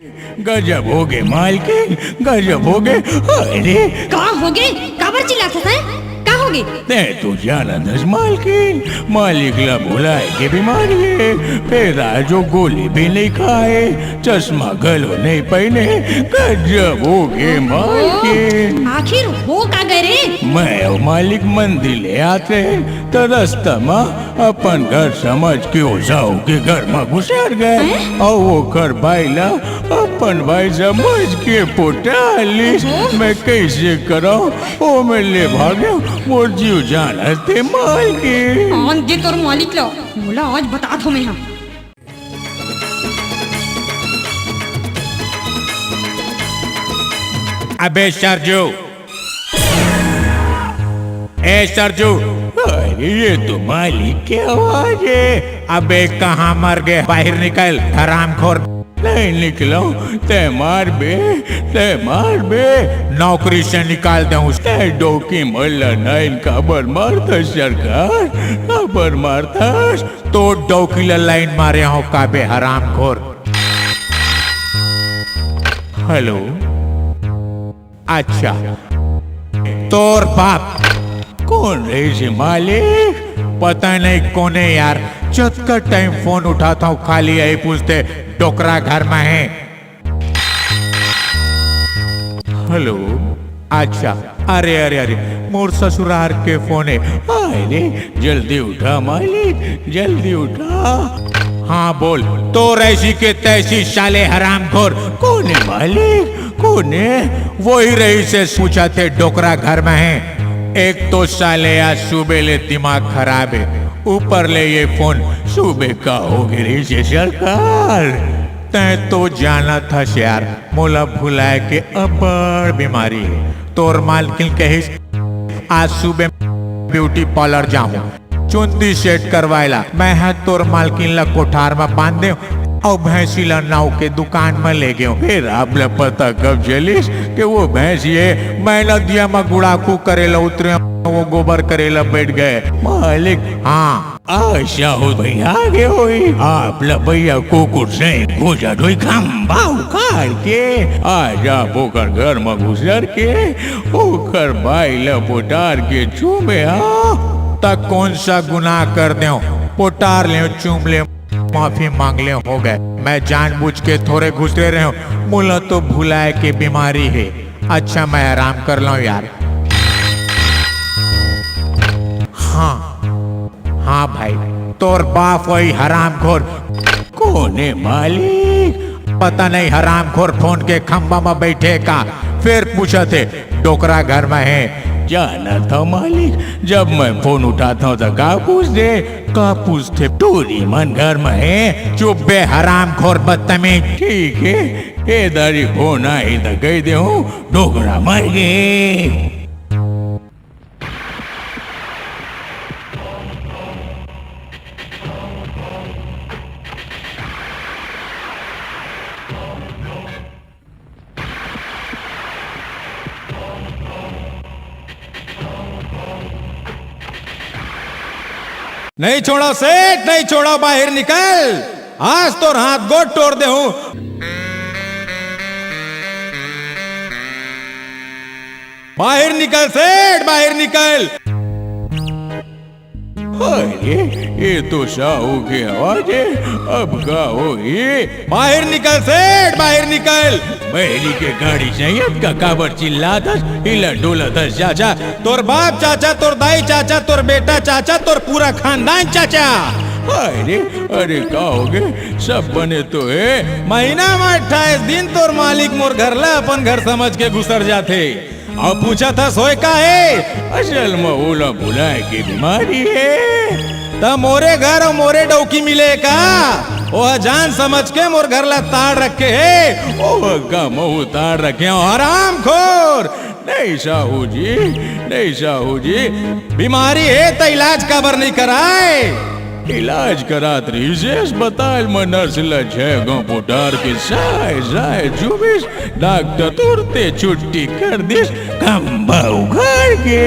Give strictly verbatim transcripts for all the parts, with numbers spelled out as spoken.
गजब होगे मालकिन, गजब होगे। अरे, का होगे? काबर चिल्लाथस, हैं? का होगे? तैं तो जानत हस मालकिन, मालिक ला भुलाए के बीमारी हे, फेर आज ओ गोली भी नइ खाए, चश्मा घलो नइ पहिने। गजब होगे मालकिन। आखिर हो का गे रे? मैं अउ मालिक मंदिर ले आत रहेन, त रस्ता म अपन घर समझ के ओ साहू के घर म घुसर गे। हैं? अउ ओकर बाई ला अपन बाई समझ के पोटा लिस। ओहो। मैं कइसे करंव, ओमे ले भागेंव, मोर जीव जान हरथे मालकिन। आन दे तोर मालिक ला, मोला आज बतात हों मैं हा। अबे सरजू, ए सरजू, अरे ये तो मालिक के आवाज हे। अबे कहाँ मर गे? बाहिर निकल हरामखोर। नइ निकलंव, तैं मारबे, तैं मारबे। नौकरी से निकाल देहूँ। तैं डौकी मन ला नइ काबर मारथस सरकार, काबर मारथस? तोर डौकी ला लाइन मारे हों काबे हरामखोर। हेलो, अच्छा, तोर बाप। कोन रहिस मालिक? पता नइ कोन हे यार, जतका टाइम फोन उठाथंव खाली यही पूछथे, डोकरा घर म हे। हेलो, अच्छा, अरे, अरे, अरे, मोर ससुरार के फोन हे। अरे, जल्दी उठा मालिक, जल्दी उठा। हाँ, बोल, तोर ऐसी के तैसी साले हरामखोर। कोन हे मालिक, कोन हे? वही रहिस हे, पूछथे डोकरा घर म हे। एक तो साले आज सुबह ले दिमाग खराब हे, ऊपर ले ये फोन। सुबह का होगे रहिस हे सरकार? तैं तो जानत हस यार, मोला भुलाए के अब्बड़ बीमारी हे। तोर मालकिन कहिस, आज सुबह ब्यूटी पार्लर जाहूं, चुंदी सेट करवाए ला। मैं ह तोर मालकिन ला कोठार म बांध देंव अउ भैंसी ला नाऊ के दुकान म ले गेंव। फेर आप ला पता कब चलिस के वो भैंसी हे, मैं नदिया म गुड़ाखू करे ला उतरेंव, वो गोबर करे ला बैठ गे। मालिक, हाँ, अच्छा हो भैया, आगे होई। आप ला भैया कुकुर से घुसर होई, खंभा उखाड़ के। आज आप ओकर घर म घुसर के ओकर बाई ला पोटार के चूमे हा। त कोन सा गुनाह कर देंव? पोटार लेंव, चूम लेंव, माफी मांग लेंव, हो गे। मैं जानबूझ के थोरे घुसरे रहेंव, मोला तो भुलाए के बीमारी हे। अच्छा, मैं आराम कर लंव यार। हाँ, हाँ भाई, तोर बाप वही हरामखोर। कोन हे मालिक? पता नहीं हरामखोर फोन के खंभा म बैठे का, फेर पूछथे, डोकरा घर म हे। जानत हंव मालिक, जब मैं फोन उठाथंव त का पूछथे, का पूछथे, टूरी मन घर म हे? चुप बे हरामखोर बदतमीज। ठीक हे, ए दारी फोन आही त कहि देहूं, डोकरा मर गे। नहीं छोड़ंव सेठ, नहीं छोड़ंव, बाहिर निकल, आज तोर हाथ गोड़ टोर देहूं। बाहिर निकल सेठ, बाहिर निकल। अरे, ये तो साहू के आवाज हे, अब का होही? बाहिर निकल सेठ, बाहिर निकल। बहरी के गाड़ी सही हे, का काबर चिल्लात हस, हिलत डुलत हस चाचा? तोर बाप चाचा, तोर दाई चाचा, तोर बेटा चाचा, तोर पूरा खानदान चाचा। अरे, अरे, का होगे? सब बने तो हे। महीना म अट्ठाईस दिन तोर मालिक मोर घर ला अपन घर समझ के घुसर जाथे। अउ पूछत हस होय का हे? असल म ओला भुलाए के बीमारी हे। त मोरे घर अउ मोरे डौकी मिले का? ओह जान समझ के मोर घर ला ताड़ रखे हे। ओह का महूं ताड़ रखे हंव, हरामखोर। नहीं साहू जी, नहीं साहू जी, बीमारी हे त इलाज काबर नहीं कराए? इलाज करात रहिस हे अस्पताल म, नर्स ल छै घौं पोटार के साय साय चुबिस, डॉक्टर तुरते छुट्टी कर दिस, खंभा उखाड़ के।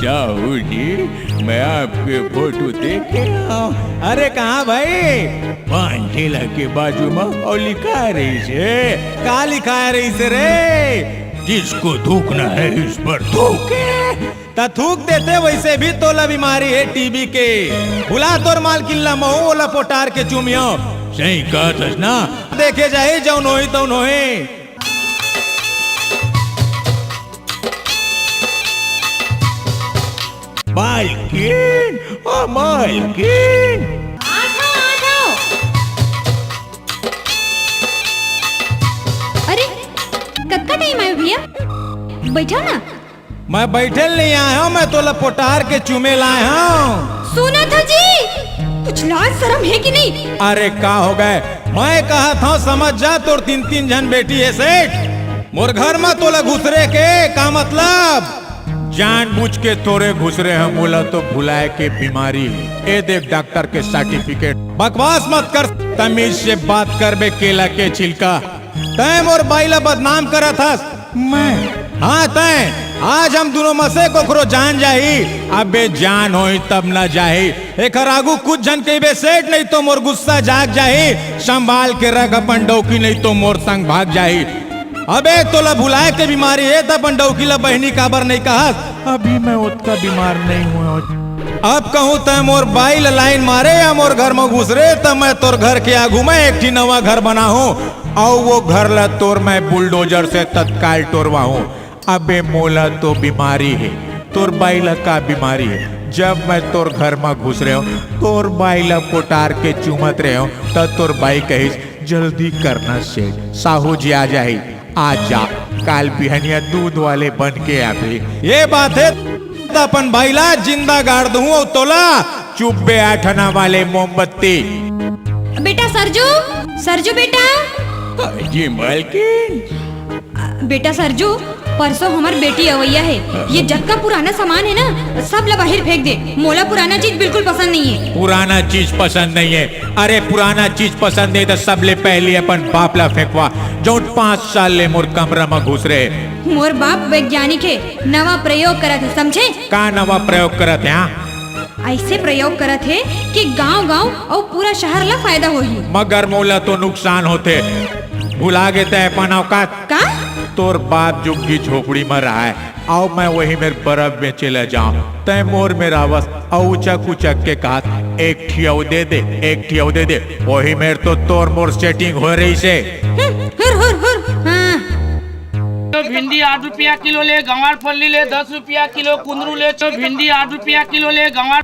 साहू जी, मैं आपके फोटो देखे हँव। अरे कहाँ भाई? पान ठेला के बाजू म अउ लिखाय रहिस हे। का लिखाय रहिस हे रे? जिसको थूकना है इस पर थूके। त थूक देते, वइसे भी तोला बीमारी हे टीबी के। बुला तोर मालकिन ला, महूँ ओला पोटार के चूमिहँव। सही कहत हस ना। देखे जाही, जउन होही तउन होही। मालकिन, ओ मालकिन। आथव, आथव। अरे, कतका टाइम आय भैया? बइठव ना। मैं बइठे ल नइ आय हँव, मैं तोला पोटार के चूमे ल आय हँव। सुनत हव जी, कुछ लाज सरम हे कि नहीं? अरे का होगे, मैं कहत हँव समझ जा, तोर तीन तीन झन बेटी हे सेठ, मोर घर म तोला घुसरे के का मतलब? जानबूझ के तोरे घुसरे हँव, मोला तो भुलाय के बीमारी हे। ए देख डॉक्टर के सर्टिफिकेट। बकवास मत कर, तमीज से बात करबे केला के छिलका। तैं मोर बाई ला बदनाम करत हस। मैं? हाँ तैं। आज हम दूनों म से कोखरो जान जाही। अबे जान होही तब न जाही। एखर आगू कुछ झन कहिबे सेठ, नहीं तो मोर गुस्सा जाग जाही। संभाल के रख अपन डौकी, नहीं तो मोर संग भाग जाही। अबे तोला भुलाय के बीमारी हे त अपन डौकी ला बहिनी काबर नहीं कहस? अभी मैं ओतका बीमार नहीं होय हँव। अब कहूँ तैं मोर बाई ला लाइन मारे या मोर घर म घुसरे त मैं तोर घर के आगू म एक ठी नवा घर बनाहूँ। अउ वो घर ला तोर मैं बुलडोजर से तत्काल टोरवाहूँ। अबे मोला तो बीमारी हे, तोर बाई ला का बीमारी हे? जब मैं तोर घर म घुसरे हँव, तोर बाई ला पोटार के चूमत रहे हँव, त तोर बाई कहिस, "जल्दी करना सेठ, साहू जी आ जाही।" आ जा, काल बिहनिया दूध वाले बन के आबे। ए बात हे त अपन बाई ला जिंदा गाड़ दूहूँ अउ तोला चुप बे आठ आना वाले मोमबत्ती। बेटा सरजू, सरजू बेटा। जी मालकिन। बेटा सरजू, परसों हमर बेटी अवइया हे, ये जतका पुराना सामान हे ना, सब ला बाहिर फेंक दे। मोला पुराना चीज बिल्कुल पसंद नहीं हे। पुराना चीज पसंद नहीं हे? अरे पुराना चीज पसंद नहीं त सबले पहली अपन बाप ला फेंकवा, जउन पाँच साल ले मोर कमरा म घुसरे हे। मोर बाप वैज्ञानिक हे, नवा प्रयोग करत हे, समझे? का नवा प्रयोग करत हे, हाँ? अइसे प्रयोग करत हे कि गांव-गांव अउ पूरा शहर ला फायदा होही। मगर मोला तो नुकसान होथे। भुला गे तैं अपन औकात। का? तोर बाप झुग्गी झोपड़ी म रहय, अउ मैं वही मेर बरफ बेचे ल जांव। तैं मोर मेर आवस अउ उचक उचक के कहत, "एक ठी अउ दे दे, एक ठी अउ दे दे।" वही मेर तो तोर मोर सेटिंग होय रहिसे। हम्म, हुर, हुर, हुर। हाँ। तो भिंडी आठ रुपया किलो ले, गंवार फल्ली ले दस रुपया किलो, कुंदरू ले, तो भिंडी आठ रुपया किलो ले, गंवार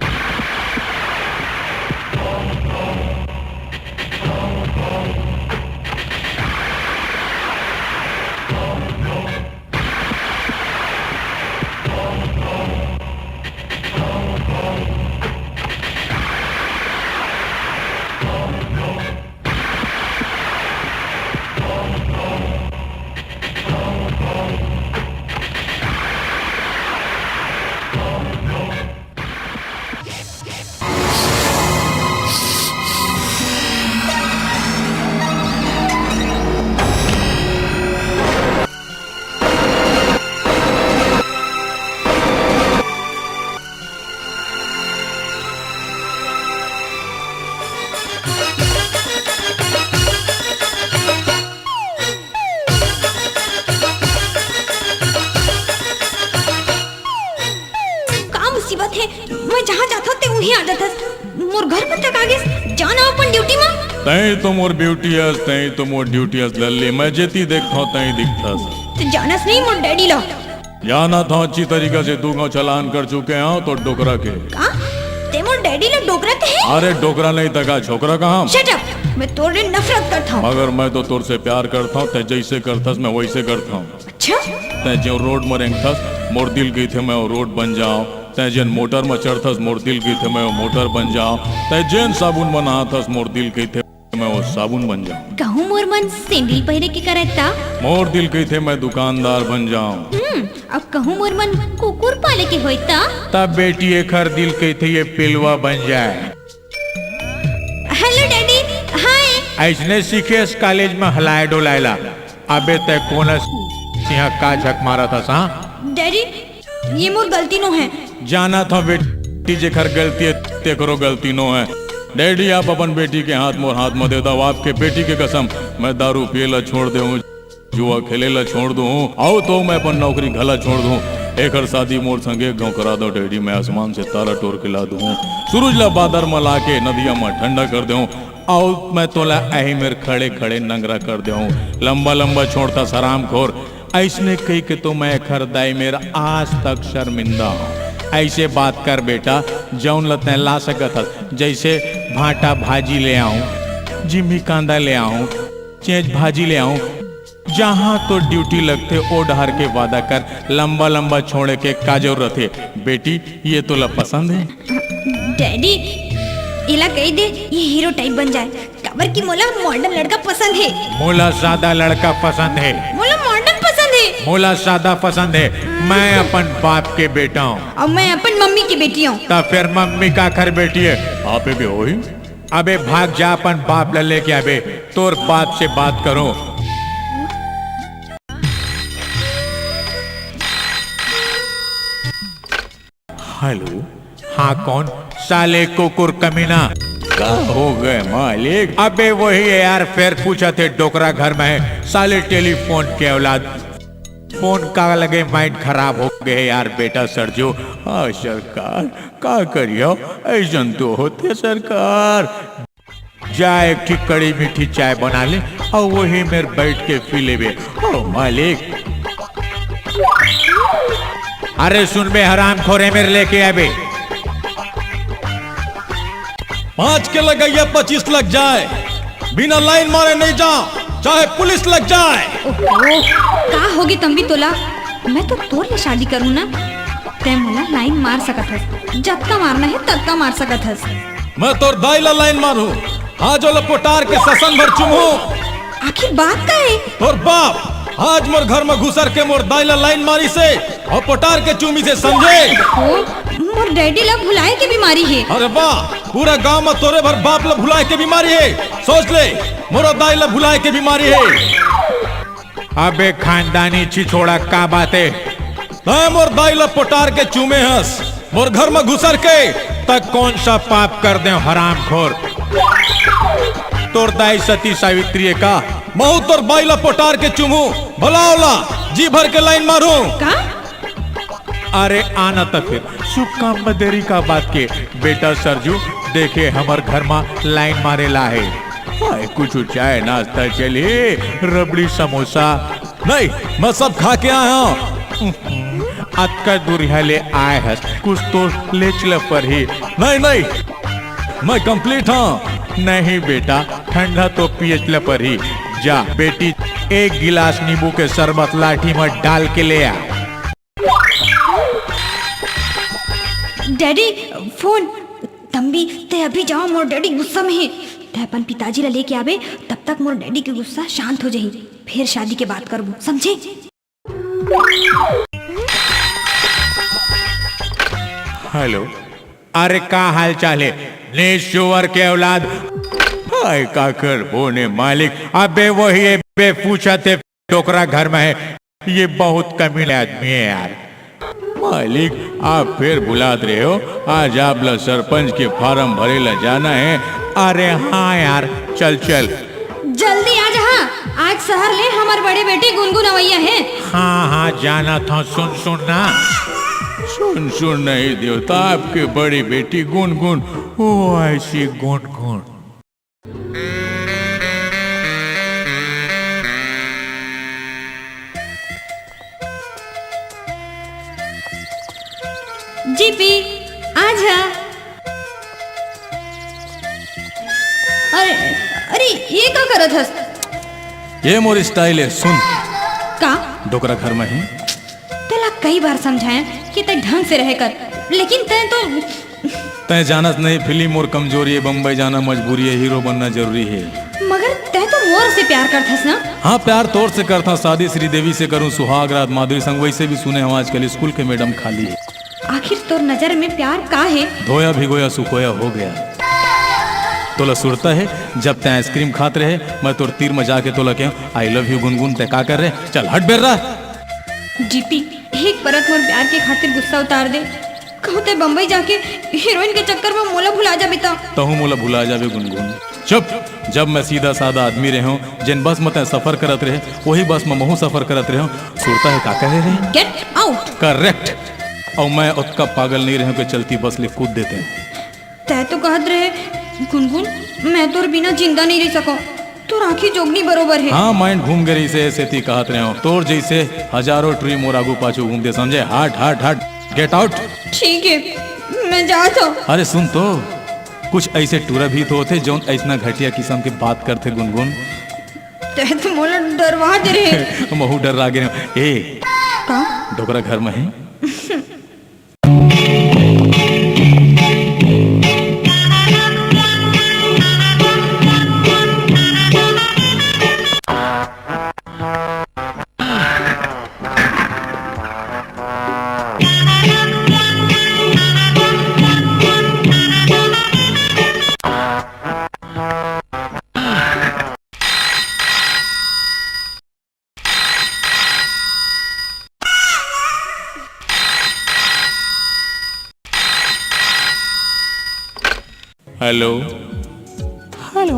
का मुसीबत हे? मैं जहाँ जाथव, ते उहीं आ जाथस। मोर घर पर तक आ गेस। जाना अपन ड्यूटी मा। तैं तो मोर ब्यूटी हस, तैं तो मोर ड्यूटी हस लल्ली। मैं जेती देखथव, तैं दिखथस। ते जानस नहीं मोर डैडी ला। जानत हव, अच्छी तरीका से दू गांव चलान कर चुके हव तो डोकरा के। का? ते मोर डैडी ला डोकरा कहे? अरे डोकरा नहीं त का, छोकरा कहा? Shut up! मैं तोर ले नफरत करथव। मगर मैं तो तोर से प्यार करथव, तैं जैसे करथस मैं वैसे करथव। अच्छा? तैं जो रोड म रेंगथस, मोर दिल कहिथे मैं वो रोड बन जांव। तैं जेन मोटर म चढ़थस, मोर दिल कहिथे मैं वो मोटर बन जांव। तैं जेन साबुन म नहाथस, मोर दिल कहिथे मैं वो साबुन बन जांव। कहूँ मोर मन सैंडल पहिरे के करत त? मोर दिल कहिथे मैं दुकानदार बन जांव। हम्म, अब कहूँ मोर मन कुकुर पाले के होय त? तब बेटी एखर दिल कहिथे ये पिलवा बन जाय। Hello daddy, hi। अइसने सीखेस कॉलेज म हलाय डोलाय ला। अबे तैं कोन अस, इहाँ का झक मारत हस, हाँ? डैडी, ये मोर गलती नो हे। जानत हंव बेटी, जेकर गलती हे, तेकरो गलती नो हे। डैडी, आप अपन बेटी के हाथ मोर हाथ म दे दव। आपके बेटी के कसम, मैं दारू पिए ला छोड़ दे हंव, जुआ खेले ला छोड़ दे हंव, अउ तो मैं अपन नौकरी घला छोड़ दे हंव। एकर शादी मोर संगे एक घांव करा दव डैडी, मैं आसमान से तारा टोर के ला दे हंव, सूरज ला बादर म लाके नदिया म ठंडा कर दे हंव, अउ मैं तोला एही मेर खड़े खड़े नंगरा कर दे हंव। लंबा लंबा छोड़थस हरामखोर। अइसने कहिके तो मैं एकर दाई मेर आज तक शर्मिंदा हंव। अइसे बात कर बेटा, जउन ल तैं ला सकत हस, जइसे भांटा भाजी ले आहूं, जिमी कांदा ले आहूं, चेंच भाजी ले आहूं, जहां तोर ड्यूटी लगथे ओ डहर के वादा कर, लंबा लंबा छोड़े के का जरूरत हे? बेटी, ये तोला पसंद हे? डैडी, एला कहि दे, ये हीरो टाइप बन जाए। काबर कि मोला मॉडर्न लड़का पसंद हे। मोला सादा लड़का पसंद हे। मोला मॉडर्न पसंद हे। मोला सादा पसंद हे। मैं अपन बाप के बेटा हूँ। अउ मैं अपन मम्मी के बेटी हूँ। त फेर मम्मी काखर बेटी हे? आपे के होही। अबे भाग जा, अपन बाप ल लेके आबे, तोर बाप से बात करो। हेलो, हाँ कौन? साले कुकुर कमीना। का हो गए मालिक? अबे वही हे यार, फेर पूछत हे डोकरा घर में हे, साले टेलीफोन के औलाद। फोन का लगे माइंड खराब हो गए हे यार बेटा सरजू। हाँ सरकार, का करियो, अइसन तो होथे सरकार। जा एक ठी कड़ी मीठी चाय बना ले अउ वही मेर बइठ के पी लेबे। ओ मालिक। अरे सुन बे हरामखोर, ए मेर लेके आबे। पाँच के लगइया पच्चीस लग जाए, बिना लाइन मारे नहीं जा, चाहे पुलिस लग जाए। ओहो, का होगे तंबी तोला? मैं तो तोर ले शादी करूँ ना, तैं मोला लाइन मार सकत हस, जतका मारना हे ततका मार सकत हस। मैं तोर दाई ला लाइन मारहूं, आज ओला पोटार के ससन भर चुमहूं। आखिर बात का हे? तोर बाप आज मोर घर में घुसर के मोर दाई ला लाइन मारिस हे अउ पोटार के चूमिस हे, समझे? ओ, मोर डैडी ला भुलाए के बीमारी हे। अरे वाह, पूरा गांव में तोरे भर बाप ला भुलाए के बीमारी हे। सोच ले, मोर दाई ला भुलाए के बीमारी हे। अबे खानदानी छिछोड़ा, का बात हे? तैं मोर दाई ला पोटार के चूमे हस, मोर घर में घुसर के, तैं कौन सा पाप कर दे हरामखोर? तोर दाई सती सावित्री हे का? महूं तोर बाई ला पोटार के चूमहूं, भला ओला जी भर के लाइन मारहूं। का? अरे आना त फिर, शुभ काम में देरी का बात के। बेटा सरजू, देखे हमर घर में लाइन मारे ला हे। हाय, कुछ चाय नाश्ता चली, रबड़ी समोसा। नहीं, मैं सब खा के आया हूँ। अतका दूरिहा ले आए हस, कुछ तो लेच ल परही। नहीं, नहीं, मैं कंप्लीट हूँ। नहीं बेटा, ठंडा तो पियच ल परही। जा बेटी, एक गिलास नींबू के शरबत लाठी में डाल के ले आ। Daddy, phone. तंबी, तैं अभी जावा, मोर डैडी गुस्सा में हे। तैं अपन पिताजी ला लेके आबे, तब तक मोर डैडी के गुस्सा शांत हो जाही, फेर शादी के बात करबो, समझे? हेलो, अरे का हाल चाल हे? निशुवर के औलाद। हाय काकर बोने मालिक, अबे वही ए बे पूछत हे डोकरा घर में हे। ये बहुत कमीना आदमी हे यार। मालिक, आप फेर भुलात रहे हो, आज आप ला सरपंच के फारम भरे ला जाना हे। अरे हाँ यार, चल चल। जल्दी आ जा, आज शहर ले हमर बड़े बेटी गुनगुन अवइया हे। हाँ हाँ, जानत हंव, सुन सुन ना। सुन सुन नहीं देवता, आपके बड़ी बेटी गुनगुन, ओ ऐसी गुनगुन। जीपी, आ जा। अरे, अरे, ये का करत हस? ये मोर स्टाइल हे, सुन। का? डोकरा घर में ही। तोला कई बार समझाएं कि तैं ढंग से रहे कर, लेकिन तैं तो तैं जानस नहीं, फिल्म मोर कमजोरी हे, बम्बई जाना मजबूरी हे, हीरो बनना जरूरी हे। मगर तैं तो मोर से प्यार करथस ना? हाँ, प्यार तोर से करथंव, शादी श्रीदेवी से करूँ, सुहाग रात माधुरी संग। वैसे भी सुने हंव आजकल स्कूल के मैडम खाली हे। आखिर तोर नजर में प्यार का हे? धोया भिगोया सुखोया हो गया। तोला सुरता हे, जब तैं आइसक्रीम खात रहे, मैं तोर तीर में जाके तोला कहेंव, "I love you गुनगुन", तैं का करे रहे? चल हट बेर्रा। जीपी, एक परत मोर प्यार के खातिर गुस्सा उतार दे। कहूं तैं बम्बई जाके हीरोइन के चक्कर में मोला भुला जाबे त? तहूं मोला भुला जाबे गुनगुन। चुप। जब मैं सीधा साधा आदमी रहे हूं, जेन बस में तैं सफर करत रहे, वही बस में महूं सफर करत रहे हूं। सुरता हे का कहे रहे? Get out! Correct। अउ मैं ओतका पागल नहीं रहे हूं कि चलती बस ले कूद देते। तैं तो कहत रहे, गुनगुन, मैं तोर बिना जिंदा नहीं रह सकूं। तोर आंखी जोगनी बरोबर हे। हां, mind घूम गे रहिसे, सेती कहत रहे हूं। तोर जइसे हजारों टुरी मोर आगू पाछू घूमथे, समझे? हट, हट, हट, get out। ठीक हे, मैं जात हूं। अरे सुन तो, कुछ अइसे टुरा भी तो होथे, जौन अइसना घटिया किसम के बात करथे, गुनगुन। तैं तो मोला डरवा दे रहे। महूं डर्रा गे रहे हूं। ए, का? डोकरा घर में हे? हेलो। हेलो,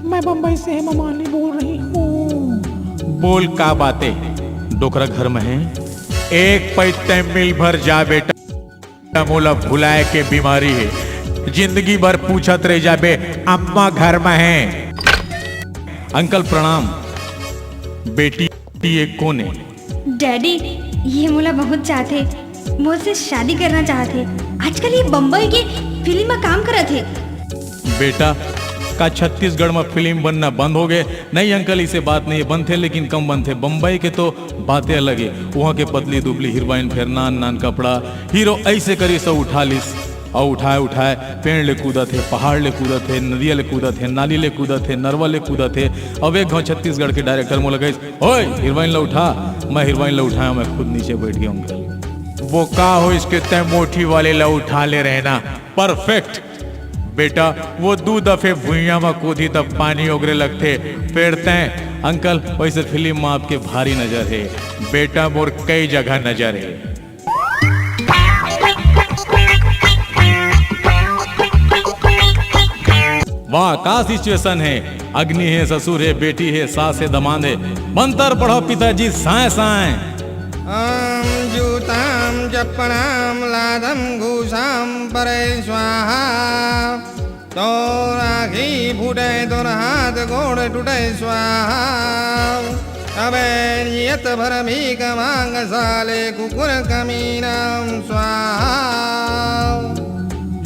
मैं बम्बई से हेमा मालिनी बोल रही हूँ। बोल, का बात हे? डोकरा घर में हे? एक पइत तैं मिल भर जा बेटा, मोला भुलाए के बीमारी हे। जिंदगी भर पूछत रह जाबे, अम्मा घर में हे? अंकल प्रणाम। बेटी, ये कोन हे? डैडी, ये मोला बहुत चाहथे, मोर से शादी करना चाहथे। आजकल ये बम्बई के फिल्म में काम करत हे। बेटा, का छत्तीसगढ़ में फिल्म बनना बंद हो गे? नहीं अंकल, इसे बात नहीं बनथे, लेकिन कम बनथे। बम्बई के तो बातें अलग हे। वहाँ के पतली दुबली हीरोइन, फेर नान नान कपड़ा, हीरो अइसे करिस अउ उठा लिस। अउ उठाए उठाए पेड़ ले कूदत हे, पहाड़ ले कूदत हे, नदिया ले कूदत हे, नाली ले कूदत हे, नरवा ले कूदत हे। अब एक घांव छत्तीसगढ़ के डायरेक्टर मोला कहिस, "ओए, हीरोइन ला उठा।" मैं हीरोइन ला उठाया, मैं खुद नीचे बैठ गया अंकल। वो का होइस के तैं मोठी वाले ला उठा ले रहे ना, परफेक्ट। बेटा, वो दू दफे भुइयां म कूदही तब पानी ओगरे लगथे, फेर तैं। अंकल, वैसे फिल्म म आपके भारी नजर हे। बेटा, मोर कई जगह नजर हे। वाह, का सिचुएशन हे। अग्नि हे, ससुर हे, बेटी हे, सास हे, दमांद हे। मंतर पढ़व पिताजी, साय साय। ॐ जूतां चप्पलां लादं घूसां परे स्वाहा। तोर आँखी फूटे, तोर हाथ गोड़ टूटे स्वाहा। अबे नियत भर भीख मांग साले कुकुर कमीना स्वाहा।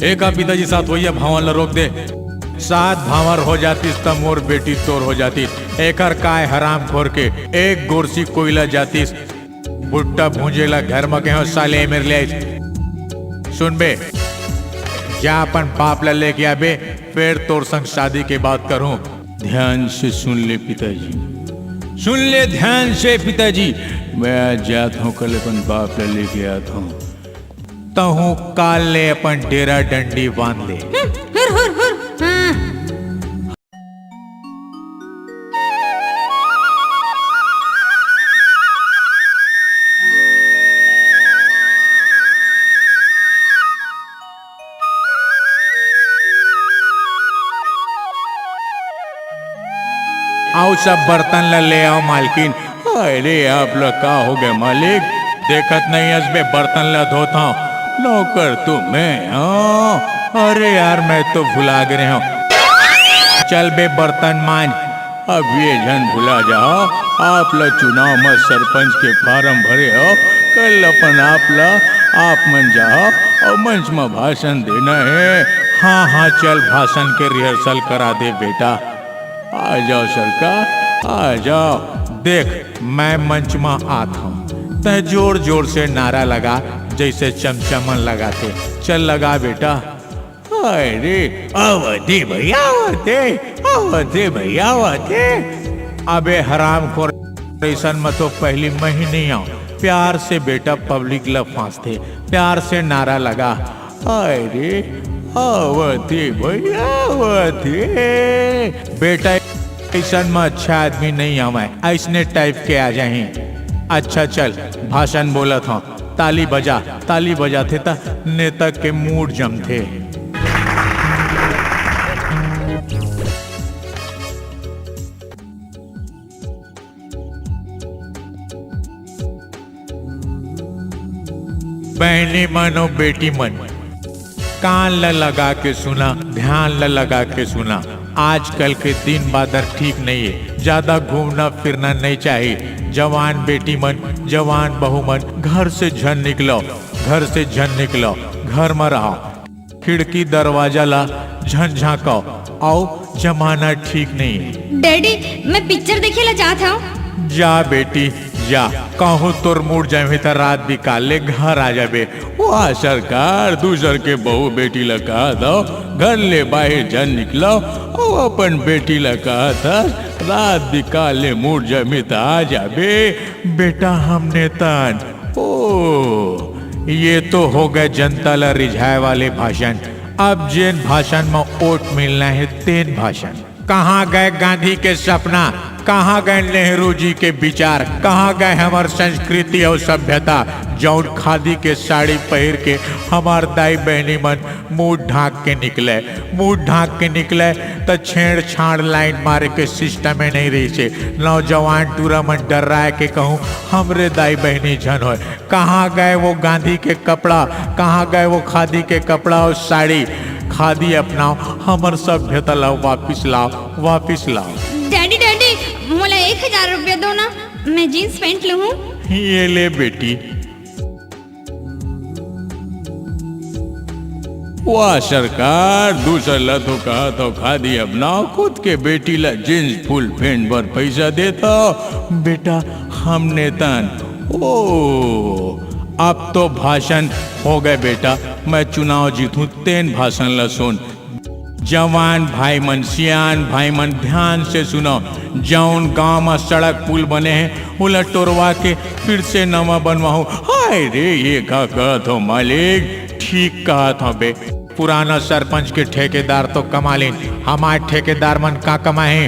ए का पिताजी, सात होइया भांवर ला रोक दे। सात भांवर हो जातिस त मोर बेटी तोर हो जातिस। एकर काय हरामखोर के एक गोरसी कोइला जातिस। भुट्टा भूंजे ला घर म केहो साले मेर ले आइस। सुन बे, जा अपन बाप ला लेके आबे, फेर तोर संग शादी के बात करहूं। ध्यान से सुन ले पिताजी, सुन ले ध्यान से पिताजी, मैं आज जात हूं, कल अपन बाप ला लेके आत हूं। तहूं काल ले अपन डेरा डंडी बांध ले। हम्म, हुर, हुर, हुर, हाँ। आओ, सब बर्तन ला ले आओ, मालकिन। अरे, आप ला का हो गे, मालिक? देखत नहीं हस बे, बर्तन ला धोत हंव। नौकर तो मैं हंव। अरे यार, मैं तो भुला गे रहेंव। चल बे, बर्तन मांज। अब ये झन भुला जा, आप ला चुनाव म सरपंच के फारम भरे हंव, कल अपन आप ला आप मन जा अउ मंच म भाषण देना हे। हाँ, हाँ, चल, भाषण के रिहर्सल करा दे बेटा। आ जाओ सरकार, आ जाओ। देख, मैं मंच म आत हंव, तैं जोर जोर से नारा लगा, जइसे चमचा मन लगाथे। चल लगा बेटा। अरे, आवत हे भैया, आवत हे, आवत हे भैया, आवत हे। अबे हरामखोर, अइसन म तो पहिली मैं ही नहीं आंव। प्यार से बेटा पब्लिक ला फांसथे, प्यार से नारा लगा, अरे, आवत हे भैया, आवत हे। बेटा, अइसन म अच्छा आदमी नहीं आवय, अइसने टाइप के आ जाही। अच्छा चल, भाषण बोलत हंव। ताली बजा, ताली बजाथे त नेता के मूड जमथे। बहनी मन अउ बेटी मन, कान ल लगा के सुना, ध्यान ल लगा के सुना। आजकल के दिन बादर ठीक नइ हे, ज्यादा घूमना फिरना नइ चाही। जवान बेटी मन, जवान बहू मन, घर से झन निकलो, घर से झन निकलो, घर म रहो। खिड़की दरवाजा ला झन झांको, अउ जमाना ठीक नइ हे। डैडी, मैं पिक्चर देखे ला जात हव। जा बेटी, जा, कहूँ तोर मूड जमही त रात बिकाल ले घर आ जाबे। वाह सरकार, दूसर के बहू बेटी ला कहत हव, घर ले बाहिर झन निकलो, अउ अपन बेटी ला कहत हस, रात बिकाल ले मूड जमही त आ जाबे। बेटा, हमने तन, ओ, ये तो हो गए जनता ला रिझाए वाले भाषण। अब जेन भाषण म वोट मिलना हे, तेन भाषण। कहाँ गए गांधी के सपना, कहाँ गए नेहरू जी के विचार, कहाँ गए हमर संस्कृति अउ सभ्यता, जौन खादी के साड़ी पहिर के हमर दाई बहनी मन मुंह ढांक के निकले, मुंह ढांक के निकले, त छेड़छाड़ लाइन मारे के सिस्टम ही नहीं रहिसे। नौजवान टूरा मन डर्राए के कहूँ, हमरे दाई बहनी झन होय। कहाँ गए वो गांधी के कपड़ा, कहाँ गए वो खादी के कपड़ा अउ साड़ी? खादी अपनाओ, हमर सभ्यता ला वापिस लाओ, वापिस लाओ। डैडी, डैडी, मोला एक हजार रुपया दो ना, मैं जींस पैंट लूहूँ। ये ले बेटी। वाह सरकार, दूसर ला तो कहत हव खादी अपनाओ, खुद के बेटी ला जींस फुल पैंट बर पैसा देत हव। बेटा, हमने तन, ओ, अब तो भाषण हो गए बेटा, मैं चुनाव जीतहूँ, तेन भाषण ला सुन। जवान भाई मन, सियान भाई मन, ध्यान से सुनो। जौन गांव म सड़क पुल बने हे, ओला टोरवा के फिर से नवा बनवाहूं। हाय रे, ये का कहत हो मालिक? ठीक कहत हो बे। पुराना सरपंच के ठेकेदार तो कमा लेन, हमार ठेकेदार मन का कमाए हे?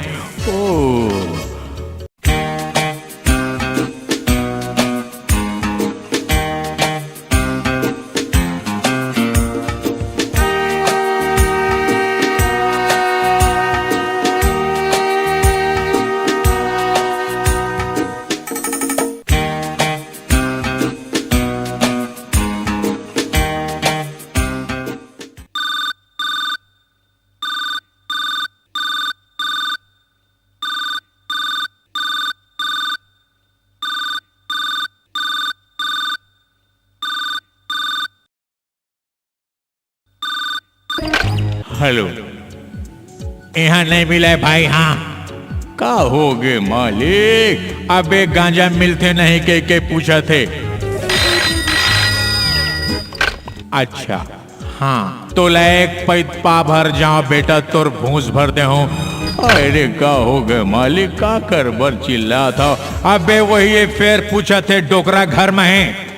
ओ। हेलो, यहाँ नहीं मिला है भाई। हाँ, का हो गे मालिक? अबे गांजा मिलथे नहीं कह के पूछत हे। अच्छा, हाँ, तोला एक पैत पा भर जाओ बेटा, तोर भूस भर दे हूँ। अरे का हो गे मालिक, का कर बर चिल्लात हव? अबे वही ये फेर पूछत हे, डोकरा घर में हे?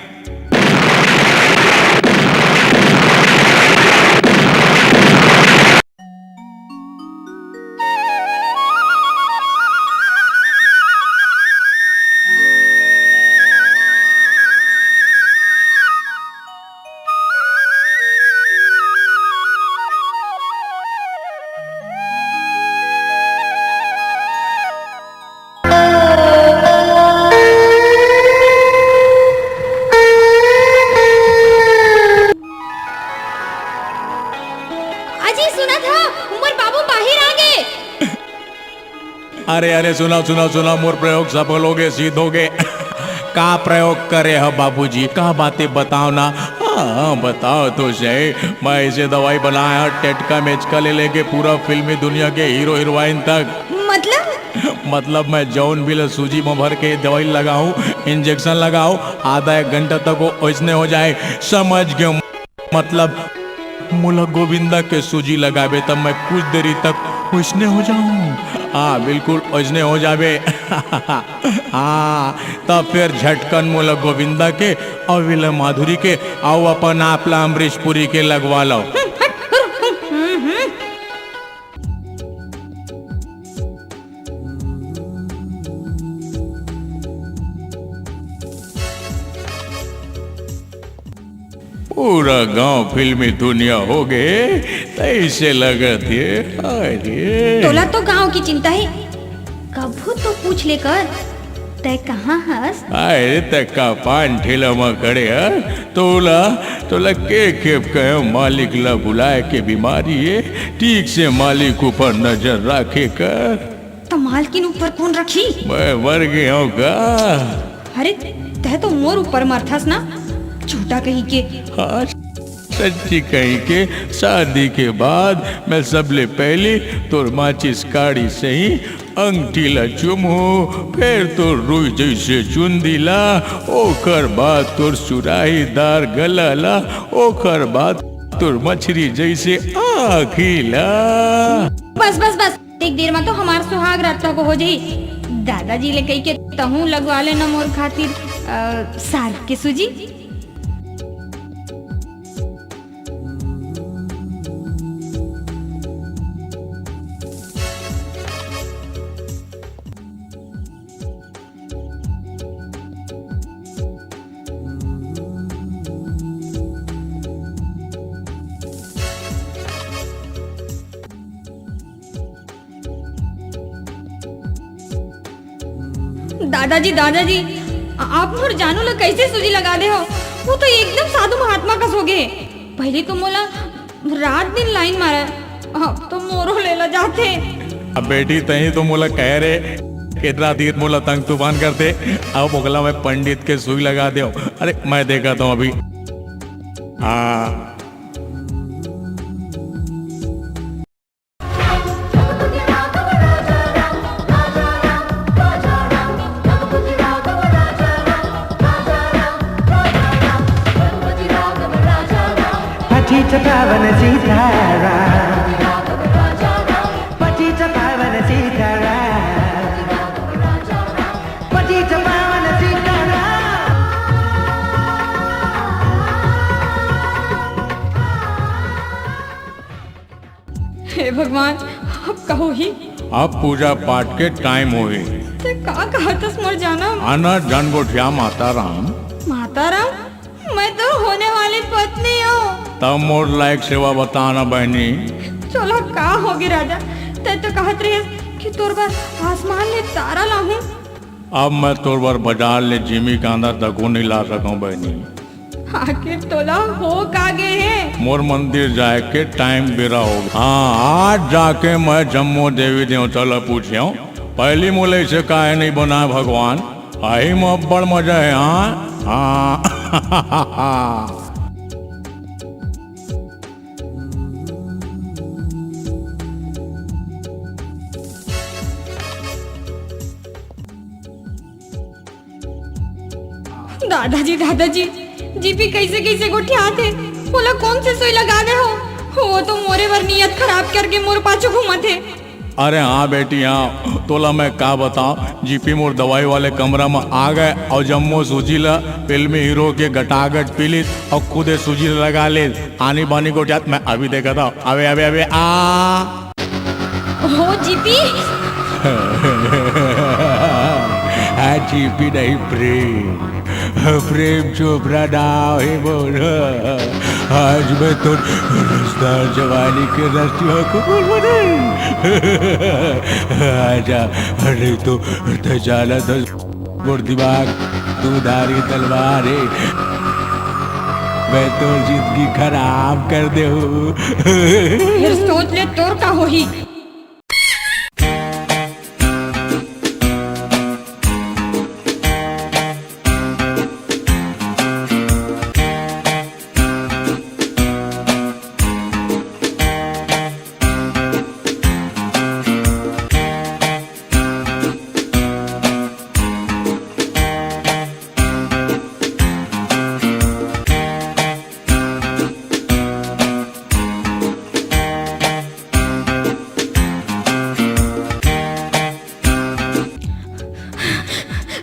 अजी, सुनत हव, मोर बाबू बाहिर आ गे। अरे, अरे, सुनव, सुनव, सुनव, मोर प्रयोग सफल हो गे, सिद्ध हो गे। का प्रयोग करे ह बाबूजी? का बातें बताओ ना। हाँ, हाँ, बताओ तो सही। मैं ऐसे दवाई बनाया, टेटका मेचका ले लेके पूरा फिल्मी दुनिया के हीरो हीरोइन तक। मतलब? मतलब मैं जौन भी ल सूजी म भर के दवाई लगाऊं, इंजेक्शन लगाऊं, आधा एक घंटा तक वो ओइसने हो जाए। समझ गयो? मतलब मोला गोविंदा के सूजी लगाबे त मैं कुछ देरी तक ओइसने हो जाऊं। हाँ, बिल्कुल ओइसने हो जाबे। हाँ, त फिर झटकन मोला गोविंदा के अउ विले माधुरी के अउ अपन आप ला अमरीश पुरी के लगवा लो। पूरा गांव फिल्मी दुनिया हो गे, तइसे लगत हे। अरे। तोला तो गांव के चिंता हे, कभू तो पूछ ले कर, तैं कहां हस? अरे, तैं का पान ठेला म खड़े हस? तोला, तोला के खेप कहेंव मालिक ला बुलाय के बीमारी हे, ठीक से मालिक ऊपर नजर राखे कर। त मालकिन ऊपर कोन रखही? मैं मर गे हंव का? अरे, तैं तो मोर ऊपर मरथस ना, झूठा कहीं के। हां, सच्ची कहीं के, शादी के बाद मैं सबले पहिली तोर माचिस काड़ी सही अंगठी ला चूमहूं, फेर तोर रुई जइसे चुंदी ला, ओकर बाद तोर सुराहीदार गला ला, ओकर बाद तोर मछरी जइसे आंखी ला। बस, बस, बस। एक देर म तो हमार सुहाग रात तक हो जाही। दादाजी ले कहिके तहूं लगवा लेना मोर खातिर, अ, साग के सूजी। दादाजी, दादाजी, आ-, आप मोर जानू ला कइसे सूजी लगा दे हव? वो तो एकदम साधु महात्मा कस हो गे। पहिली तो मोला रात दिन लाइन मारय, अब तो मोरो ले ला जाथे। अब बेटी, तहीं तो मोला कहे रे, केतरा दिन मोला तंग तूफान करथे। अब ओकला मैं पंडित के सुई लगा देंव। अरे, मैं देखत हंव अभी। हां। पतित पावन सीताराम, पतित पावन सीताराम, पतित पावन सीताराम। हे भगवान, अब का होही? अब पूजा पाठ के टाइम होही। तैं का कहत हस मोर जानम? आना झन गोठिया माता राम। माता राम? मैं तो होने वाली पत्नी हंव। तब मोर लायक सेवा बता ना बहिनी। चलो का होगे राजा, तैं तो कहत रहेस कि तोर बर आसमान ले तारा लाहूं। अब मैं तोर बर बाजार ले जिमीकांदा तको नइ ला सकंव बहिनी। आखिर तोला हो का गे हे? मोर मंदिर जाय के टाइम बेरा हो गे। हां, आज जाके मैं जम्मो देवी देवता ला पूछेंव, पहिली मोला अइसे काहे नइ बनाय भगवान? एही म अब्बड़ मजा हे। हां, हां। दादाजी, दादाजी, जीपी कइसे कइसे गोठियात हे, ओला कोन से सुई लगा दे हव? वो तो मोरे बर नियत खराब करके मोर पाछू घूमत हे। अरे हां बेटी, हां, तोला मैं का बतांव, जीपी मोर दवाई वाले कमरा म आ गे अउ जम्मो सूजी ला फिल्मी हीरो के गटागट पी लिस अउ खुदे सूजी ला लगा लिस। आनी बानी गोठियात मैं अभी देखत हंव। अबे, अबे, अबे, आ। हो जीपी। हां, जीपी नहीं, प्रेम। प्रेम चोपड़ा नाम हे मोर। आज मैं तोर रसदार जवानी के रस चुहा को बोल बने। आजा, नहीं तो तैं जानत हस मोर दिमाग दुधारी तलवार हे। मैं तोर जिंदगी खराब कर देहूं। फेर सोच ले तोर का होही।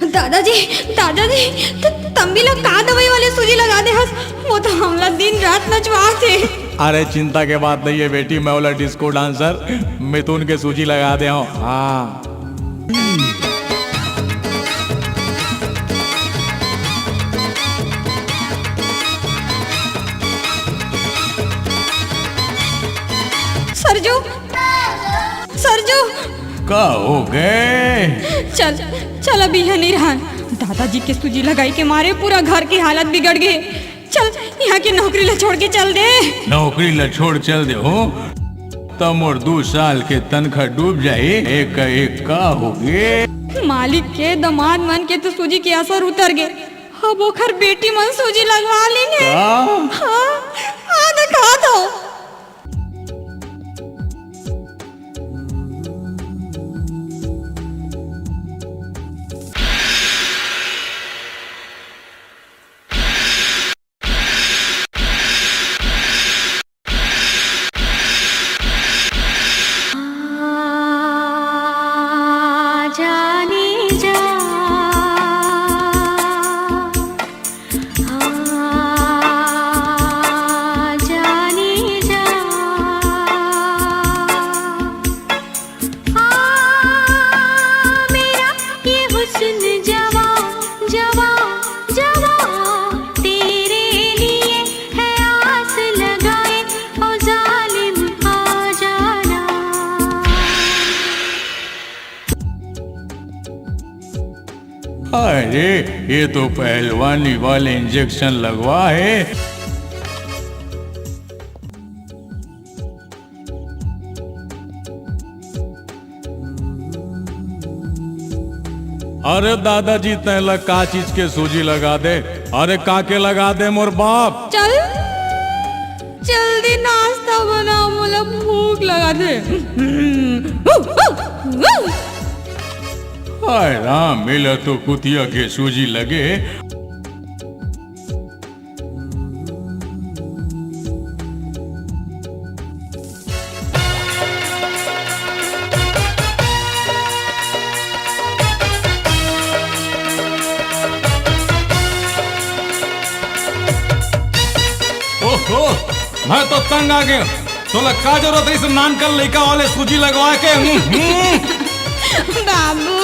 दादाजी, दादाजी, त-, तंबी ला का दवाई वाले सूजी लगा दे हस? वो तो हमला दिन रात नचवात हे। अरे चिंता के बात नहीं हे बेटी, मैं ओला डिस्को डांसर मिथुन के सूजी लगा दे हंव। हां। का हो गे? चल, चल, अब इहाँ नइ रहन। दादाजी के सूजी लगाई के मारे पूरा घर के हालत बिगड़ गे। चल, इहाँ के नौकरी ला छोड़ के चल दे। नौकरी ला छोड़ चल दे हो, त मोर दू साल के तनखा डूब जाही। एक एक का हो गे? मालिक के दमाद मन के तो सूजी के असर उतर गे, अब ओखर बेटी मन सूजी लगवा लीन हे। का? हाँ, आ देखा तो। अरे, ये तो पहलवानी वाले इंजेक्शन लगवा हे। अरे दादाजी, तैं ला का चीज के सूजी लगा दे? अरे का के लगा दे मोर बाप? चल, जल्दी नाश्ता बना, मोला भूख लगा दे। हाय राम, मिला तो कुतिया के सूजी लगे। ओहो, मैं तो तंग आ गया। तोला का जरूरत रहिस नान कन लइका वाले सूजी लगवा के? हम्म, हम्म। बाबू,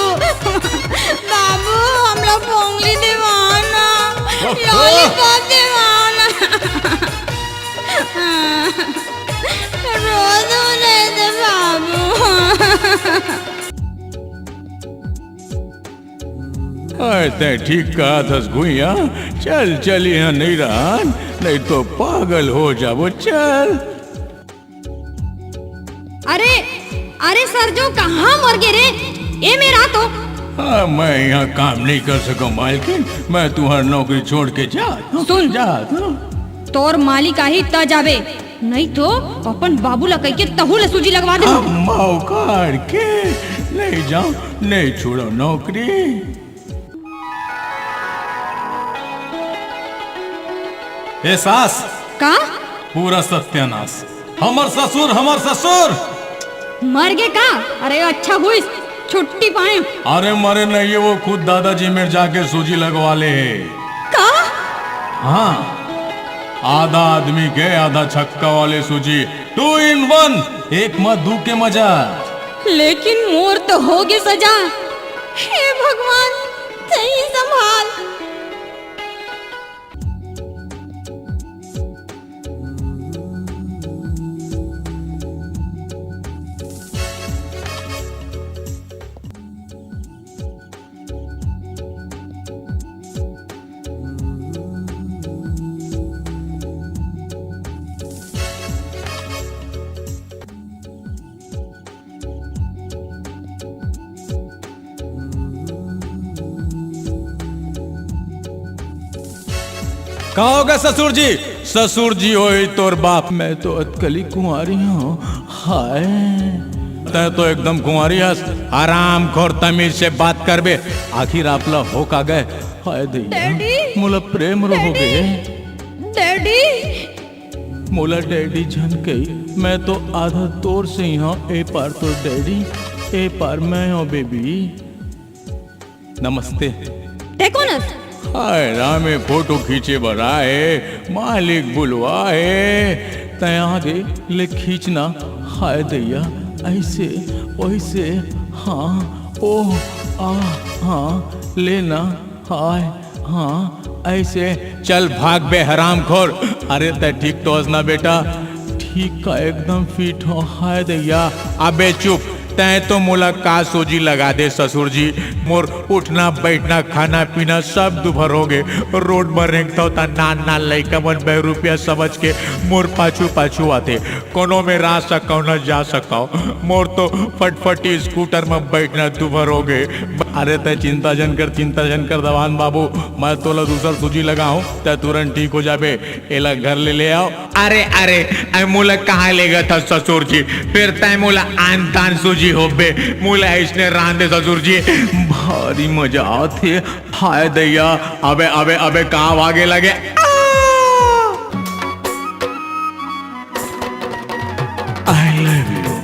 बाबू, हमला पोंगली देवा ना, ओहो। लॉलीपॉप देवा ना। रोज उन्हें दे बाबू। अरे, तैं ठीक कहत हस गुइया। चल, चल, इहाँ नइ रहन, नइ तो पागल हो जाबो। चल। अरे, अरे सरजू, कहाँ मर गे रे? ए मेर आ तो। हाँ, मैं इहाँ काम नइ कर सकँव मालकिन, मैं तुँहर नौकरी छोड़ के जात हँव। सुन। जात हँव। तोर मालिक आही त जाबे, नइ तो अपन बाबू ला कहिके तहूँ ला सूजी लगवा देहूँ। अम्मा उखाड़ के नइ जाँव, नइ छोड़ँव नौकरी। ए सास। का? पूरा सत्यानाश। हमर ससुर, हमर ससुर। मर गे का? अरे अच्छा हुइस, छुट्टी पाए। अरे मरे नहीं हे, वो खुद दादाजी मेर जाके सूजी लगवा ले हे। का? हाँ, आधा आदमी के आधा छक्का वाले सूजी, two in one, एक म दू के मजा। लेकिन मोर तो होगे सजा। हे भगवान, तहीं संभाल। का होगे ससुर जी? ससुर जी होही तोर बाप, मैं तो अतकली कुंवारी हँव। हाय, तैं तो एकदम कुंवारी हस। हरामखोर, तमीज से बात करबे। आखिर आप ला हो का गे? हाय दैया, डैडी! मोला प्रेम रोग होगे। डैडी! मोला डैडी झन कही, मैं तो आधा तोर से ही हँव, ए पार तोर डैडी, ए पार मैं हँव बेबी। नमस्ते। तैं कोन हस? हाय राम, ए फोटो खींचे बर आए, मालिक बुलवाए, तैं आगे ले खींचना। हाय दैया, ऐसे, वैसे, हाँ, ओ, आ, हाँ, लेना। हाय, हाँ, ऐसे। चल भाग बे हरामखोर। अरे तैं ठीक तो हस ना बेटा? ठीक का एकदम फिट हँव। हाय दैया, अबे चुप, तैं तो मोला का सूजी लगा दे ससुर जी, मोर उठना, बैठना, खाना, पीना सब दुभर हो गे। रोड म रेंगथव त नान नान लइका मन बहरूपिया समझ के मोर पाछू पाछू आथे। कोनो में रा सकव न जा सकव, मोर तो फटफटी स्कूटर म बैठना दुभर हो गे। अरे तैं चिंता झन कर, चिंता झन कर दवान बाबू, मैं तोला दूसर सूजी लगाहूं, तैं तुरंत ठीक हो जाबे। एला घर ले ले आव। अरे अरे, अरे मोला कहाँ लेगथस ससुर जी? फेर तैं मोला आन तान सूजी होबे, मोला अइसने रहन दे ससुर जी। भारी मजा आथे। हाय दैया, अबे अबे अबे, कहाँ भागे लगे? आ! I love you।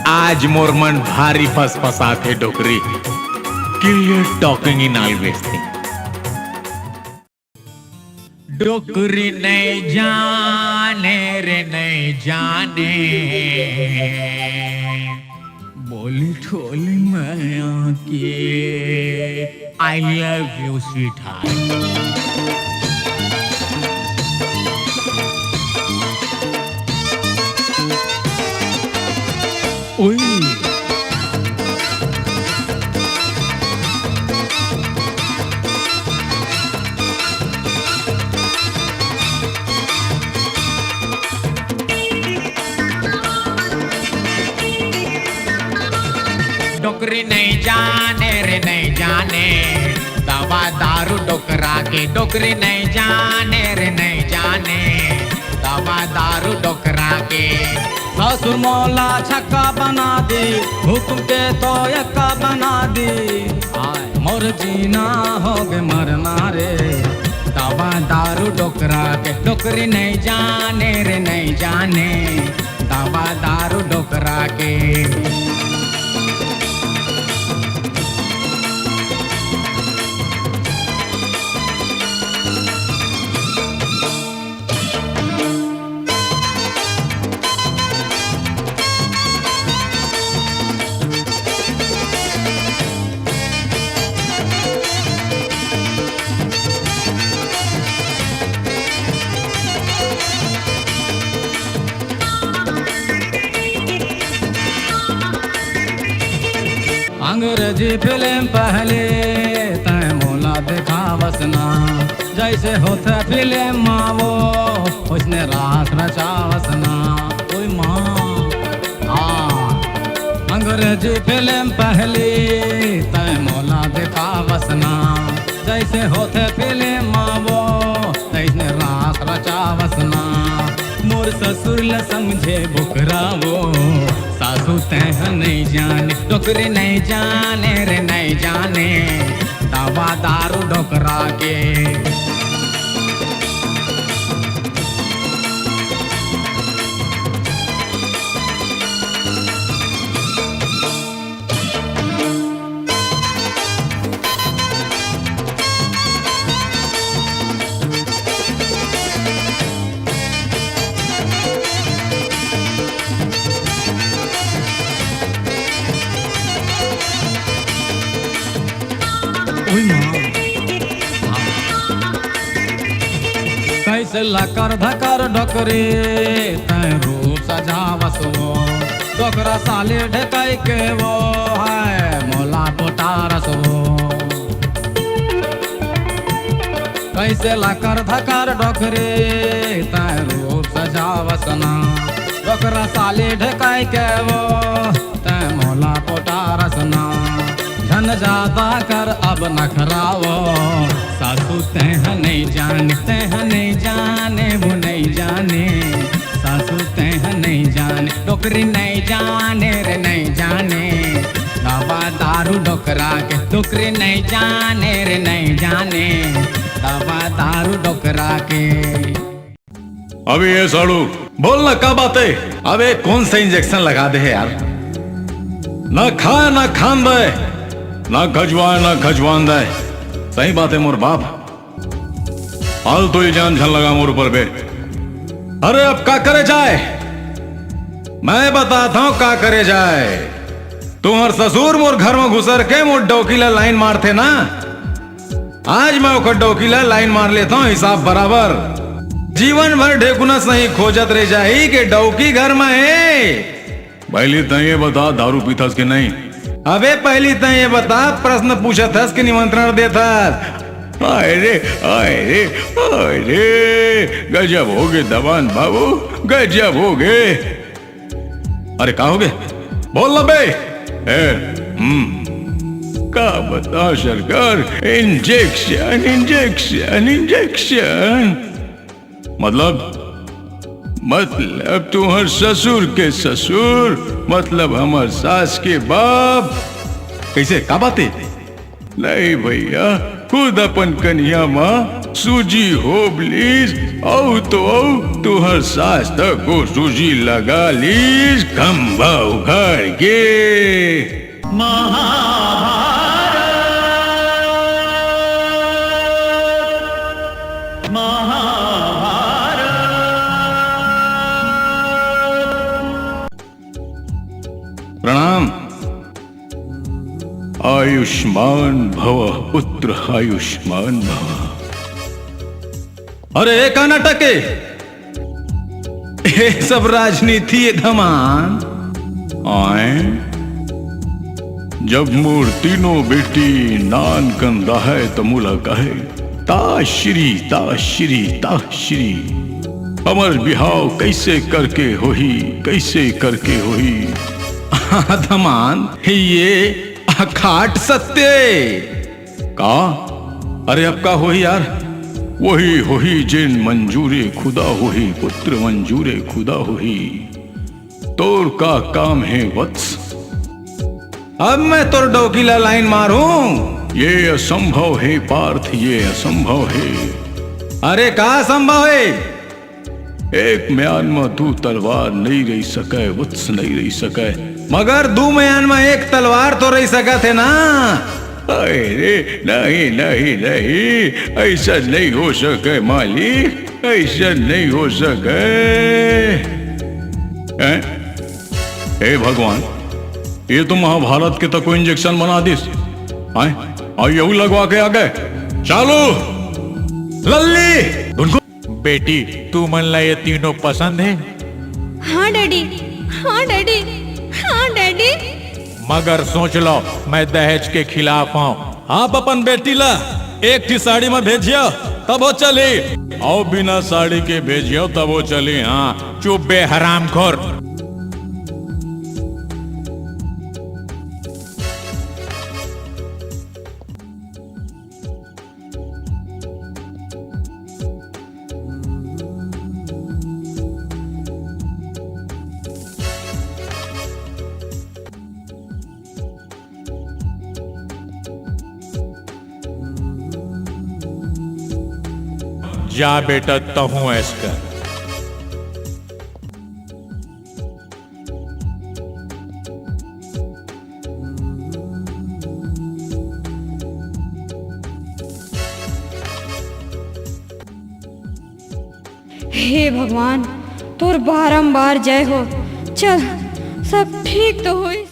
आज मोर मन भारी फसफसाथे डोकरी। Clear talking in always thing। डोकरी नहीं जाने रे, नहीं जाने, बोली ठोली मैया के, I love you sweetheart। ओए। डोकरी नहीं जाने रे, नहीं जाने, दवा दारू डोकरा के। डोकरी नहीं जाने रे, नहीं जाने, दवा दारू डोकरा के। ससुर मोला छक्का बना दी, हुकुम के तो यक्का बना दी। आय, मोर जीना हो गे मरना रे, दवा दारू डोकरा के। डोकरी नहीं जाने रे, नहीं जाने, दवा दारू डोकरा के। अंग्रेजी फिल्म पहले तैं मोला देखावस ना, जैसे होथे फिल्म मा वो, उसने रास रचावस ना। ओए माँ, हाँ। अंग्रेजी फिल्म पहली तैं मोला देखावस ना, जैसे होथे फिल्म मा वो, तैसने रास रचावस ना। मोर ससुर ल समझे बोकरा वो, सासू तैं ह नहीं जाने, डोकरी नहीं जाने रे, नहीं जाने, दवा दारू डोकरा के। ओए माँ। कैसे लकर धकर डोकरी तैं रूप सजावस वो, डोकरा साली ढकाई के वो है मोला पोटारस वो। कैसे लकर धकर डोकरी तैं रूप सजावस ना, डोकरा साली ढकाई के वो तैं मोला पोटारस ना। झन जादा कर अब नखरा वो, सासू तैं ह नहीं जाने, तैं ह नहीं जाने, वो नहीं जाने, सासू तैं ह नहीं जाने, डोकरी नहीं जाने रे, नहीं जाने, दवा दारू डोकरा के, डोकरी नहीं जाने रे, नहीं जाने, दवा दारू डोकरा के। अबे ये साड़ू, बोल ना, का बात है? अबे कौन सा इंजेक्शन लगा दे है यार? ना खा, ना खान दे, ना खजवा, ना खजवान दे। सही बात है मोर बाप, फालतू इल्जाम झन लगा मोर ऊपर बे। अरे अब का करे जाए? मैं बताता हूँ का करे जाए। तुम्हर ससुर मोर घर में घुसर के मोर डौकी ला लाइन मारथे ना, आज मैं ओकर डौकी ला लाइन मार लेता हूँ, हिसाब बराबर। जीवन भर ढेकुना सही खोजत रह जाही के डौकी घर में है। पहली तैं ये बता, दारू पीथस के नहीं? अबे पहली तैं ये बता, प्रश्न पूछत हस के निमंत्रण देत हस? अरे, अरे, अरे, गजब हो गे दमान बाबू, गजब हो गे। अरे का हो गे? बोल ना बे। ए, हम्म, का बता सरकार, इंजेक्शन, इंजेक्शन, इंजेक्शन। मतलब, मतलब तुम्हर ससुर के ससुर, मतलब हमर सास के बाप। कैसे, का बात है? नहीं भैया, खुद अपन कनिहा म सूजी होब लीस, अउ तो अउ तुहर सास तको सूजी लगा लीस, खंभा उघार के। प्रणाम। आयुष्मान भव पुत्र, आयुष्मान भव। अरे ए का नाटक ए? ए सब राजनीति ए धमान। आए, जब मोर तीनों बेटी नान कन रहय त मोला कहे, "ताश्री, ताश्री, ताश्री, हमर बिहाव कैसे करके होही, कैसे करके होही?" धमान, ये अखाट सत्य। का? अरे अब का होही यार? वही होही जेन मंजूरे खुदा होही, पुत्र, मंजूरे खुदा होही। तोर का काम हे वत्स? अब मैं तोर डौकी ला लाइन मारूं। ये असंभव हे पार्थ, ये असंभव हे। अरे का असंभव हे? एक म्यान म दू तलवार नइ रहि सकय वत्स, नइ रहि सकय। मगर दू म्यान म एक तलवार तो रहि सकत हे ना। अरे नहीं, नहीं, नहीं, ऐसा नहीं हो सके मालिक, ऐसा नहीं हो सके। हैं? हे भगवान, ये तो महाभारत के तको इंजेक्शन बना दिस। हैं? अउ यहू लगवा के आ गे। चालू। लल्ली, उनको बेटी, तुमन ला ये तीनों पसंद हे? हाँ डैडी, हाँ डैडी, हाँ डैडी। मगर सोच लो, मैं दहेज के खिलाफ हूँ। आप अपन बेटी ला एक ठी साड़ी म भेजियो, तभो चली। अउ बिना साड़ी के भेजियो, तभो चली। हाँ, चुप बे हरामखोर। जा बेटा, तहूँ ऐश कर। हे भगवान, तोर बारंबार जय हो। चल, सब ठीक तो होइस।